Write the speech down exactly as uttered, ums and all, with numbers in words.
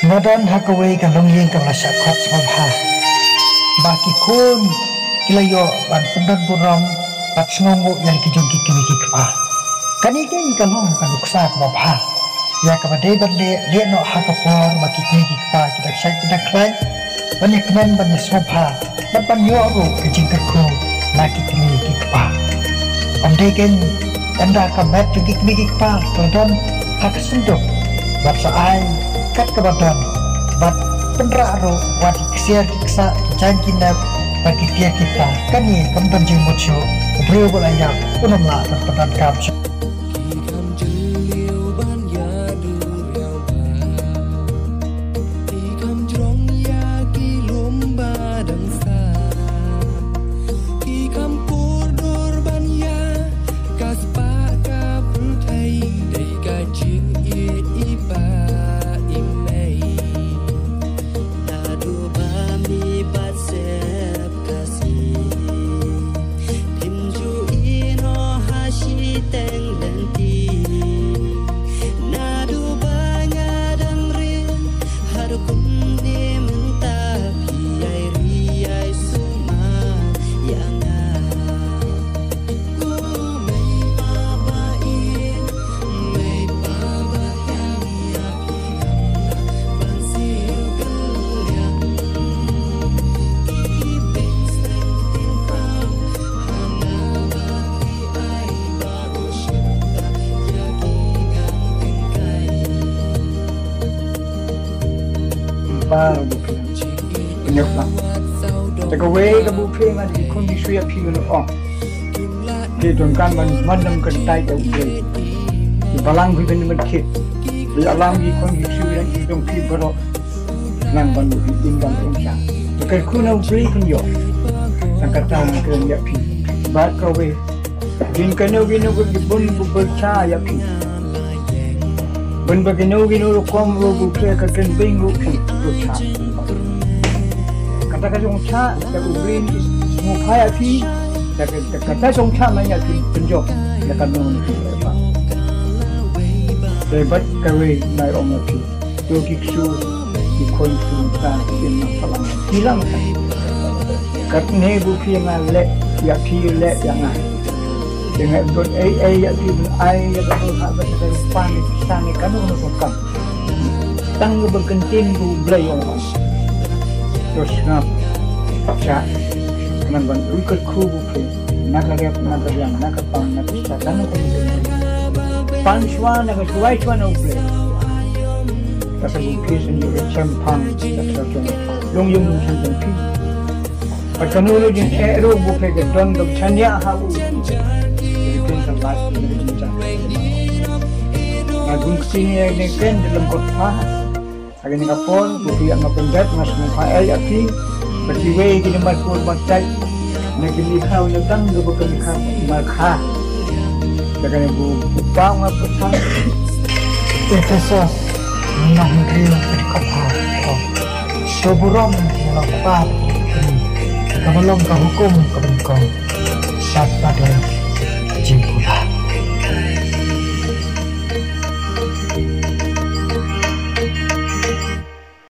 Nga don ha kawei ka longïing kaba la shah khot sngewbha ba ki khun ki la ïoh ban pyndon burom bad sngewnguh ïa ki jong ki kmie ki kpa. Kane ka long ka nuksa kaba bha ïa kaba dei ban leh, leh noh ha ka por ba ki kmie ki kpa ki dang shait ki dang khlaiñ ban ïakmen ban ïasngewbha bad ban ïoh ruh ka jingkyrkhu na ki kmie ki kpa. Ym dei kein ynda ka met jong ki kmie ki kpa ka la don ha ka synduk bad sa ai kat kaba don bad pynrah ruh wat ki ksiar ki ksah ki jaiñ ki nep bad ki tiar ki tar. Kane kam don jingmut shuh, u briew ba la ïap un ym lah ban pyndonkam shuh. Ki kham jylliew ban ïa duriaw ba, ki kham jrong ïa ki lum ba dang sa, ki kham kur dur ban ïa ka spah ka pyrthei, dei ka jingïeit i pa i mei. Naduh ba mi pat sep Khasi, phim ju ïehnoh ha shiteng lynti. Naduh ba nga dang rit haduh kumne mynta, phi ïai ri ïai sumar ïa nga. Ba, ba, ba. Pynïap lang. Te kawei ka buh phi ngan ki khun ki shu ïa phi ngan ong. Ki donkam ban man dang kan tai ta u Blei. Ki balang phi ban man khit. Ki alam ki khun ki shu ïa ki dong phi baroh. Ngan ban u phi in ban ong sha. Te ka khun u Blei kan ïoh. Nang kata ngan kren ïa phi. Ba kawei. Jin kano kino ki bun bu bercha ïa phi. Bun ba kino kino rukom ru bu kre ka kren bing ru phi bercha. Kata ka jong cha da u bring mu pha ïa phi. Da ka kata jong cha ma ïa phi penjok da ka nong phi. Dei bad kawei nai ong ïa phi. Ïoh ki ksu ki khun ksu ka ki na salam ki lang ka. Katne bu phi nga leh ïa phi leh ïa nga. Te nga dot ei ei ïa phi ai ïa ka dot ha ka ka pan ni sa ni ka no no kam. Tang ba kyntin bu Blei ong. Terus ngap cha ngan ban u kyrkhu bu phi. Na ka rep, na ka riang, na ka pang, na ka sha, na ka pang. Pan shwa, na ka shwa, shwa na u Blei. Ka sa u Blei sa u chem pang, ka sa u chem. Long yung yung chem pang pi. Pat ka nu lu jin eh ru bu phe ka don ka chania ha u. Ri pun sa lat, ri pun sa. Na gun ksini ne ken dalam kot pa. Ha kane ka por, bu phi ïa nga pyndep, nga sngewbha ïa phi. Ba kiwei kine mar kur mar jait. Na kine khaw na tang, bu phi kine khaw mar kha. Ïa kane bu, bu paw nga pyrshang. Ephesos, nong hynriew, ka dkhot ha. To burom, ïa la pa, kaba long ka hukum, ka bynta. Sat padan.